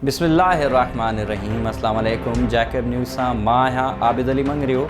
بسم الله الرحمٰن الرحيم اسلام عليڪم جيڪب نيوز سان مان آهيان عابد علي مڱريو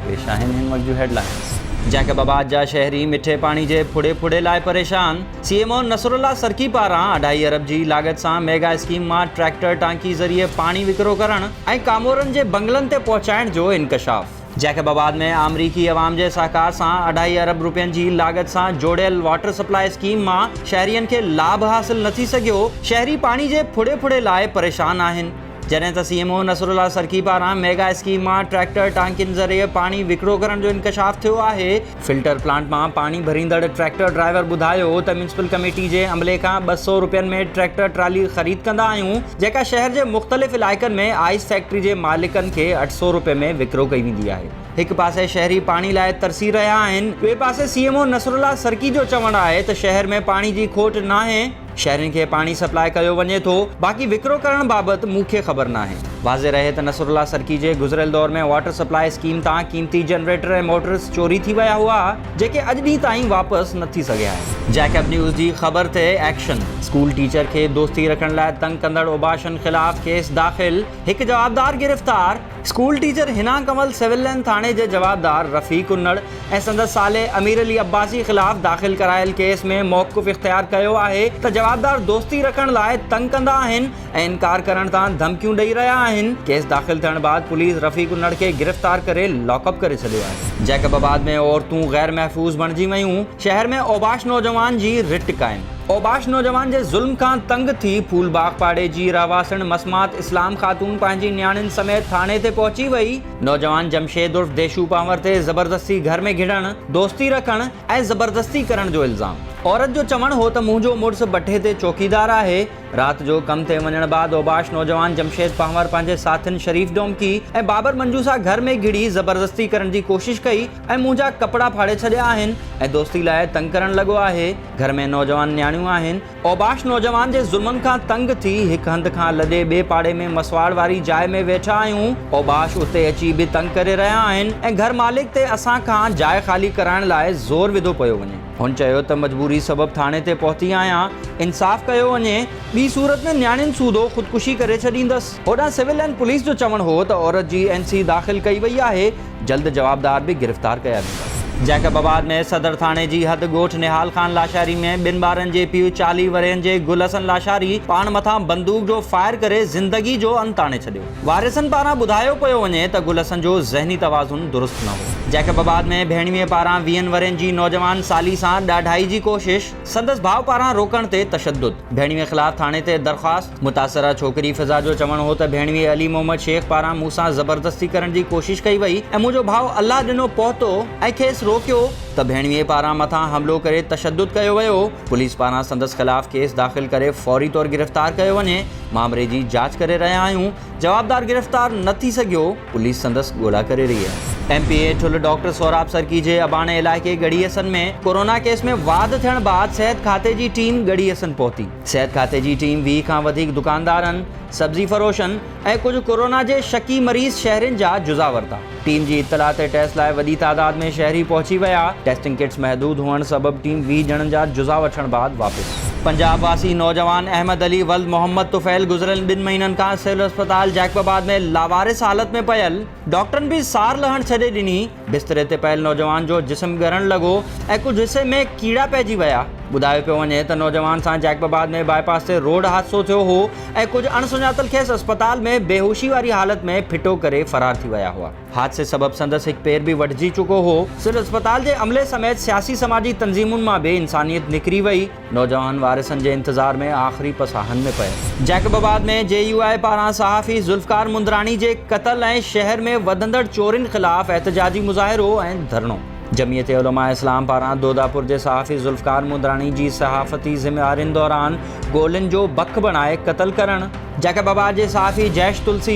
پيش آهن هن وقت جون هيڊلائنز. جيڪب آباد جا شهري مٺي پاڻي جي ڦڙي ڦڙي لاء پريشان، C M O Nasrullah Sarki پاران اڍائي ارب جي لاڳت سان ميگا اسڪيم مان ٽريڪٽر ٽانڪي ذريعي پاڻي وڪرو ڪرڻ ۽ ڪامورن جي بنگلن تي پهچائڻ جو انڪشاف. جيڪب آباد ۾ آمريڪي عوام جي سهڪار سان اڍائي ارب روپين جي لاڳت سان جوڙيل واٽر سپلاء اسڪيم مان شهرين کي لاڀ حاصل نه ٿي سگهيو، شهري پاڻي جي ڦڙي ڦڙي لاء پريشان آهن، جڏهن ته C M O Nasrullah Sarki پاران ميگا اسڪيم مان ٽريڪٽر ٽانڪين ذريعي پاڻي وڪرو ڪرڻ جو انڪشاف ٿيو آهي، فلٽر پلانٽ مان پاڻي ڀريندڙ ٽريڪٽر ڊرائيور ٻڌايو ته ميونسپل ڪميٽي جي عملي کان 200 روپين ۾ ٽريڪٽر ٽرالي خريد ڪندا آهيون، جيڪا شهر جي مختلف علائقن ۾ آئس فيڪٽري جي مالڪن کي 800 روپين ۾ وڪرو ڪئي ويندي آهي. هڪ پاسي شهري پاڻي لاء ترسي رهيا آهن، ٻئي پاسي C M O Nasrullah Sarki جو چوڻ آهي ته شهر ۾ پاڻي جي کوٽ ناهي، شهرين کي پاڻي سپلاء ڪيو وڃي ٿو، باقي وڪرو ڪرڻ بابت مون کي خبر ناهي. واضح رهي ته نصرالله سرڪي جي گذريل دور ۾ واٽر سپلاء اسڪيم تان قيمتي جنريٽر ۽ موٽرز چوري ٿي ويا هئا، جيڪي اڄ ڏينهن تائين واپس نه ٿي سگهيا آهن. جيڪب نيوز جي خبر تي ايڪشن، اسڪول ٽيچر کي دوستي رکڻ لاء تنگ ڪندڙ اوباشن خلاف ڪيس داخل، هڪ جوابدار گرفتار، school teacher Hina Kanwal civil line ٿاڻي جي جوابدار رفيق انڙ ۽ سندس سالي امير علي عباسي خلاف داخل ڪرايل ڪيس ۾ موقف اختيار ڪيو آهي ته جوابدار دوستي رکڻ لاء تنگ ڪندا آهن ۽ انڪار ڪرڻ تان ڌمڪيون ڏئي رهيا آهن، ڪيس داخل ٿيڻ بعد پوليس رفيق انڙ کي گرفتار ڪري لاڪ اپ ڪري ڇڏيو آهي. جيڪب آباد ۾ عورتون غير محفوظ بڻجي ويون، شهر ۾ اوباش نوجوان جي رٽ قائم. اوباش نوجوان جي ظلم کان تنگ ٿي ڦول باغ پاڙي جي رهواسڻ مسمات اسلام خاتون پنهنجي نياڻين سميت ٿاڻي تي پهچي وئي، نوجوان جمشيد عرف ديشو پانور تي زبردستي گهر ۾ گهڙڻ، دوستي رکڻ ۽ زبردستي ڪرڻ جو الزام. عورت جو چوڻ هو ته منهنجو مڙس بٺي تي چوڪيدار آهي، رات جو ڪم تي وڃڻ بعد اوباش نوجوان جمشيد پنهور پنهنجي ساٿين شريف ڊومڪي ۽ بابر منجوسا گهر ۾ گهڙي زبردستي ڪرڻ جي ڪوشش ڪئي ۽ منهنجا ڪپڙا ڦاڙي ڇڏيا آهن ۽ دوستي لاء تنگ ڪرڻ لڳو آهي گهر ۾ نوجوان نياڻيون آهن اوباش نوجوان جي ظلمن کان تنگ ٿي هڪ هنڌ کان لڏي ٻئي پاڙي ۾ مسواڙ واري جاء ۾ ويٺا آهيون اوباش اتي اچي به تنگ ڪري رهيا آهن ۽ گهر مالڪ تي اسان کان جاء خالي ڪرائڻ لاء زور وڌو پيو وڃي. هن چيو ته مجبوري سبب ٿاڻي تي پهتي آهيان، انصاف ڪيو وڃي، ٻي صورت ۾ نياڻين سوڌو خودڪشي ڪري ڇڏيندس. هوڏانهن سول لائن پوليس جو چوڻ هو ته عورت جي اين سي داخل ڪئي وئي آهي، جلد جوابدار به گرفتار ڪيا ويندا. جيڪب آباد ۾ صدر ٿاڻي جي حد ڳوٺ نهال خان لاشاري ۾ ٻن ٻارن جي پيء 40 ورهين جي گل حسن لاشاري پاڻ مٿان بندوق جو فائر ڪري زندگي جو انت آڻي ڇڏيو. وارثن پاران ٻڌايو پيو وڃي ته گل حسن جو ذهني توازن درست نه هو. جيڪب آباد ۾ ڀيڻويء پاران ويهن ورهين جي نوجوان سالي سان ڏاڍائي جي ڪوشش، سندس ڀاء پاران روڪڻ تي تشدد، ڀيڻويء خلاف ٿاڻي تي درخواست، متاثره ڇوڪري فضا جو چوڻ هو ته ڀيڻويء علي محمد شيخ پاران مون سان زبردستي ڪرڻ جي ڪوشش ڪئي وئي ۽ منهنجو ڀاء الله ڏنو پهتو ۽ کيس روڪيو ته ڀيڻويء پاران مٿان حملو ڪري تشدد ڪيو ويو، پوليس پاران سندس خلاف ڪيس داخل ڪري فوري طور گرفتار ڪيو وڃي. مامري جي جاچ ڪري رهيا آهيون، جوابدار گرفتار نه ٿي سگهيو، پوليس سندس ڳولا ڪري رهي آهي. M P A Thul doctor Sohrab Sarki جي اباڻي علائقي ڳڙهي حسن ۾ ڪورونا ڪيس ۾ واڌ ٿيڻ بعد صحت کاتي جي ٽيم ڳڙهي حسن پهتي. صحت کاتي جي ٽيم 20 کان وڌيڪ دڪاندارن، سبزي فروشن ۽ ڪجهه ڪورونا جي شڪي مريض شهرين جا جزا ورتا. ٽيم جي اطلاع تي ٽيسٽ لاء وڏي تعداد ۾ شهري پهچي ويا، ٽيسٽنگ ڪٽس محدود هئڻ سبب ٽيم 20 ڄڻن جا جزا وٺڻ بعد واپس. پنجاب واسي نوجوان احمد علي ولد محمد طفيل گذريل ٻن مهينن کان سول اسپتال جيڪب آباد ۾ لاوارث حالت ۾ پيل، ڊاڪٽرن به سار لهڻ ڇڏي ڏني، بستري تي پيل نوجوان جو جسم ڳرڻ لڳو ۽ ڪجهه حصي ۾ ڪيڙا پئجي ويا. ٻڌايو پيو وڃي ته نوجوان سان جيڪب آباد ۾ باء پاس تي روڊ حادثو ٿيو هو ۽ ڪجهه اڻ سڃاتل کيس اسپتال ۾ بيهوشي واري حالت ۾ ڦٽو ڪري فرار ٿي ويا هئا. حادثي سبب سندس هڪ پير به وڍجي چڪو هو. سول اسپتال جي عملي سميت سياسي سماجي تنظيمن مان به انسانيت نڪري وئي. نوجوان وارثن جي انتظار ۾ آخري پساهن ۾ پيل. جيڪب آباد ۾ جي يو آء پاران صحافي ذوالفقار مندراڻي جي قتل ۽ شهر ۾ وڌندڙ چورين خلاف احتجاجي مظاهرو ۽ ڌرڻو. جمعيت علماء اسلام پاران دوداپور جي صحافي ذوالفقار مندراڻي جي صحافتي ذميوارين دوران گولين جو بک بڻائي قتل ڪرڻ، جيڪب آباد جي صحافي جيش تلسي،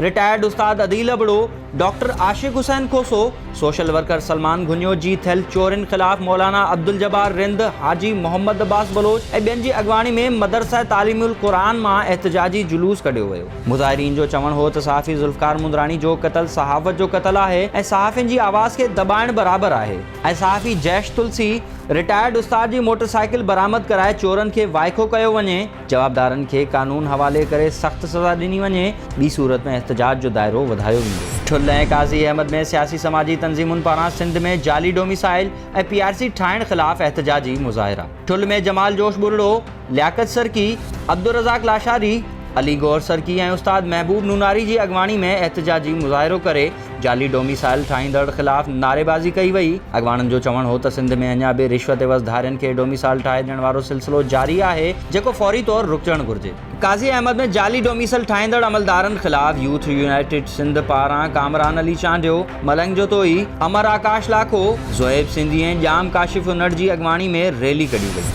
رٽائرڊ استاد Adeel Abro, Doctor Ashiq Hussain Khoso, social worker Salman Ghunio جي ٿيل چورين خلاف مولانا عبدالجبار رند، حاجي محمد عباس بلوچ ۽ ٻين جي اڳواڻي ۾ مدرسه تعليم القرآن مان احتجاجي جلوس ڪڍيو ويو. مظاهرين جو چوڻ هو ته صحافي ذوالفقار مندراڻي جو قتل صحافت جو قتل آهي ۽ صحافين جي آواز کي دٻائڻ برابر آهي ۽ صحافي جيش تلسي رٽائرڊ استاد جي موٽر سائيڪل برآمد ڪرائي چورن کي وائکو ڪيو وڃي. جوابدارن کي قانون حوالي ڪري سخت سزا ڏني وڃي، ٻي صورت ۾ احتجاج جو دائرو وڌايو ويندو. ٺل ۽ قاضي احمد ۾ سياسي سماجي تنظيمن پاران سنڌ ۾ جعلي ڊوميسائل ۽ پي آر سي ٺاهڻ خلاف احتجاجي مظاهرا. ٺل ۾ جمال جوش ٻرڙو، لياقت سرڪي، عبدالرزاق لاشاري، علي گوهر سرڪي ۽ استاد محبوب نوناري جي اڳواڻي ۾ احتجاجي مظاهرو ڪري جعلي ڊوميسائل ٺاهيندڙ خلاف نعريبازي ڪئي وئي. اڳواڻن جو چوڻ هو ته سنڌ ۾ اڃا به رشوت عيوض ڌارين کي ڊوميسائل ٺاهي ڏيڻ وارو سلسلو جاري آهي، جيڪو فوري طور رڪجڻ گهرجي. قاضي احمد ۾ جعلي ڊوميسل ٺاهيندڙ عملدارن خلاف يوٿ يونائيٽيڊ سنڌ پاران ڪامران علي چانڊيو، ملنگ جتوئي، امر آڪاش لاکو، زوهيب سنڌي ۽ ڄام ڪاشف انڙ جي اڳواڻي ۾ ريلي ڪڍي وئي.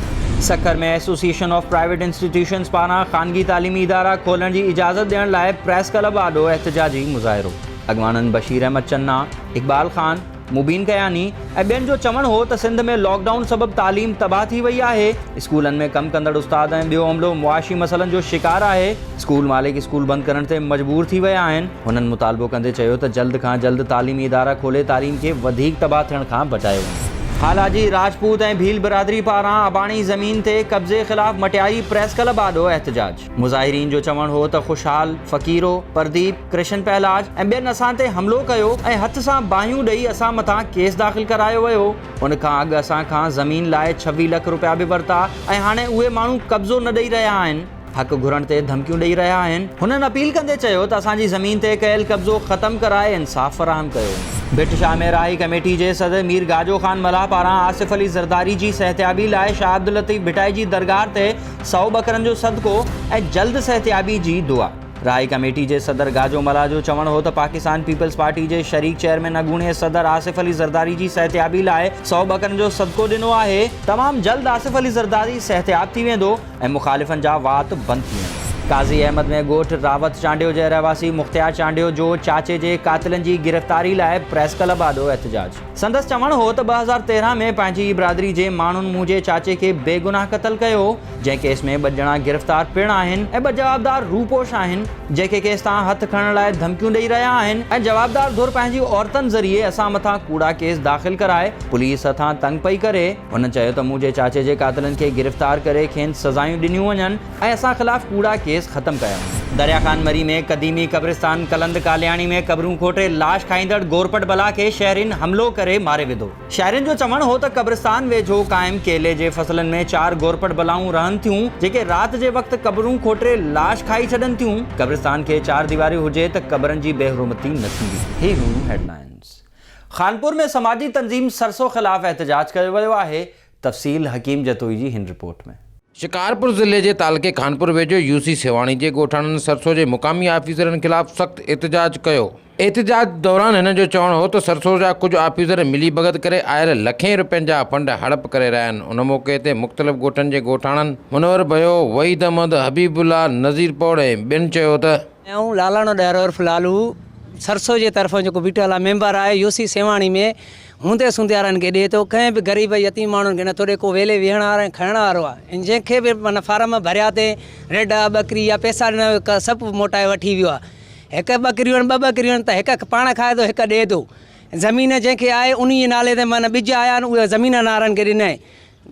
Sukkur ۾ association of private institutions پاران خانگي تعليمي ادارا کولڻ جي اجازت ڏيڻ لاء پريس ڪلب آڏو احتجاجي مظاهرو. اڳواڻن بشير احمد چنا، اقبال خان، مبين ڪياني ۽ ٻين جو چوڻ هو ته سنڌ ۾ لاڪ ڊائون سبب تعليم تباهه ٿي وئي آهي، اسڪولن ۾ ڪم ڪندڙ استاد ۽ ٻيو عملو معاشي مسئلن جو شڪار آهي، اسڪول مالڪ اسڪول بند ڪرڻ تي مجبور ٿي ويا آهن، هنن مطالبو ڪندي چيو ته جلد کان جلد تعليمي ادارا کولي تعليم کي وڌيڪ تباهه ٿيڻ کان بچايو وڃي. هالاجي راجپوت ۽ ڀيل برادري پاران اباڻي زمين تي قبضي خلاف مٽياري پريس ڪلب آڏو احتجاج. مظاهرين جو چوڻ هو ته خوشحال، فقيرو، پرديپ، ڪرشن پهلاج ۽ ٻين اسان تي حملو ڪيو ۽ هٿ سان باهيون ڏئي اسان مٿان ڪيس داخل ڪرايو ويو، ان کان اڳ اسان کان زمين لاء 26 لک رپيا به ورتا ۽ هاڻي اهي ماڻهو قبضو نه ڏئي رهيا آهن، حق گهرڻ تي ڌمڪيون ڏئي رهيا آهن. هنن اپيل ڪندي چيو ته اسان جي زمين تي ڪيل قبضو ختم ڪرائي انصاف فراهم ڪيو وڃي. ڀٽ شاهه ۾ راهي ڪميٽي جي صدر مير گاجو خان ملاح پاران آصف علي زرداري جي صحتيابي لاء شاهه عبداللطيف ڀٽائي جي درگاهه تي سئو ٻڪرن جو صدقو ۽ جلد صحتيابي جي دعا. راهي ڪميٽي جي صدر گاجو ملاح جو چوڻ هو ته پاڪستان پيپلز پارٽي جي شريڪ چيئرمين اڳوڻي صدر آصف علي زرداري جي صحتيابي لاء سئو ٻڪرن جو صدقو ڏنو آهي، تمام جلد آصف علي زرداري صحتياب ٿي ويندو ۽ مخالفن جا وات بند ٿي ويندا. قاضي احمد ۾ ڳوٺ راوت چانڊيو جي رهواسي مختيار چانڊيو جو چاچي جي قاتلن جي گرفتاري لاء پريس ڪلب آڏو احتجاج. سندس چوڻ هو ته 2013 ۾ پنهنجي ئي برادري جي ماڻهن منهنجي چاچي کي بيگناهه قتل ڪيو، جنهن ڪيس ۾ ٻه ڄڻا گرفتار پڻ آهن ۽ ٻه جوابدار روپوش آهن، جيڪي ڪيس تان هٿ کڻڻ لاء ڌمڪيون ڏئي رهيا آهن ۽ جوابدار ڌر پنهنجي عورتن ذريعي اسان مٿان ڪوڙا ڪيس داخل ڪرائي پوليس هٿان تنگ پئي ڪري. هن چيو ته منهنجي چاچي جي قاتلن کي گرفتار ڪري کين سزايون ڏنيون وڃن ۽ اسان خلاف ڪوڙا ڪيس ختم ڪيا وڃن. دريا خان مري ۾ قديمي قبرستان قلند ڪالياڻي ۾ قبرون کوٽي لاش کائيندڙ گورپٽ بلا کي شهرين حملو ڪري ماري وڌو. شهرين جو چوڻ هو ته قبرستان ويجهو قائم ڪيلي جي فصلن ۾ چار گورپٽ بلائون رهن ٿيون جيڪي رات جي وقت قبرون کوٽي لاش کائي ڇڏن ٿيون. قبرستان کي چار ديواري هجي ته قبرن جي بي حرمتي نه ٿيندي. هي هيون هيڊلائنز. خانپور ۾ سماجي تنظيم سرسو خلاف احتجاج ڪيو ويو آهي، تفصيل حڪيم جتوئي جي هن رپورٽ ۾. شڪارپور ضلعي جي تعلقي خانپور ويجهو يو سي سيوهاڻي جي ڳوٺاڻن سرسو جي مقامي آفيسرن خلاف سخت احتجاج ڪيو. احتجاج دوران هنن جو چوڻ هو ته سرسو جا ڪجهه آفيسر ملي ڀڳت ڪري آيل لکين روپين جا فنڊ هڙپ ڪري رهيا آهن. ان موقعي تي مختلف ڳوٺن جي ڳوٺاڻن منور ڀيو، وحيد احمد، حبيب الله، نذير پوڙ ۽ ٻين چيو ته. آئون لالاڻو ڏهر عرف لالو سرسو جي طرفان جيڪو بيٺل آ ميمبر آهي يو سي سيوهاڻي ۾ هوندي سوندي وارن کي ڏي ٿو ڪنهن به غريب يتيم ماڻهن کي نٿو ڏي ڪو ويلي ويهڻ وارو ۽ کڻڻ وارو آ ۽ جنهن کي به معنيٰ فارم ڀريا تي رڍ آ ٻڪري آ پئسا ڏنا ويا سڀ موٽائي وٺي ويو آ هڪ ٻڪريون آهن ٻه ٻڪريون آهن ته هڪ پاڻ کائي ٿو هڪ ڏي ٿو زمين جنهن کي آهي انهي جي نالي تي معنيٰ ٻج آيا آهن اهي زمين وارن کي ڏنائين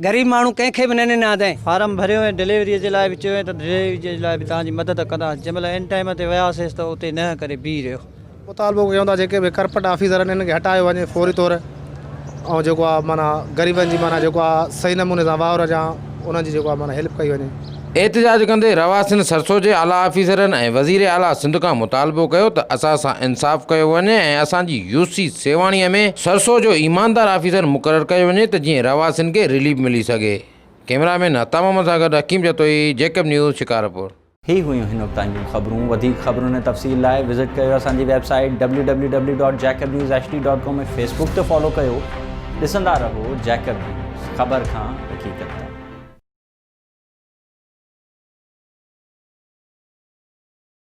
غريب ماڻهو ڪنهن کي به نه ڏنا اٿائين. فارم ڀريو ۽ ڊليوريء جي لاء به چيو ته ڊليوري جي لاء به توهان جي مدد ڪنداسين جنهن مهل عين ٽائيم تي وياسيس ته اتي ننهن ڪري بيهي رهيو. مطالبو ڪيون ٿا جيڪي به ڪرپٽ آفيسر آهن انهن کي هٽايو وڃي فوري طور ۽ جيڪو آهي معنيٰ غريبن جي معنيٰ جيڪو آهي صحيح نموني سان واهر جا انهن جي جيڪو آهي معنيٰ هيلپ ڪئي وڃي. احتجاج ڪندي رهواسين سرسو جي اعليٰ آفيسرن ۽ وزير اعليٰ سنڌ کان مطالبو ڪيو ته اسان سان انصاف ڪيو وڃي ۽ اسان جي يو سي سيوهاڻي ۾ سرسو جو ايماندار آفيسر مقرر ڪيو وڃي ته جيئن رهواسين کي رليف ملي سگهي. ڪئميرا مين عطا محمد سان گڏ حڪيم جتوئي، جيڪب نيوز، شڪارپور. هي هيون هن وقت تائين جون خبرون وڌيڪ خبرن ۽ تفصيل لاء وزٽ ڪيو اسان جي web site www.jacobnewshd.com ۽ Facebook تي فالو ڪيو ڏسندا رهو جيڪب نيوز خبر کان حقيقت تائين.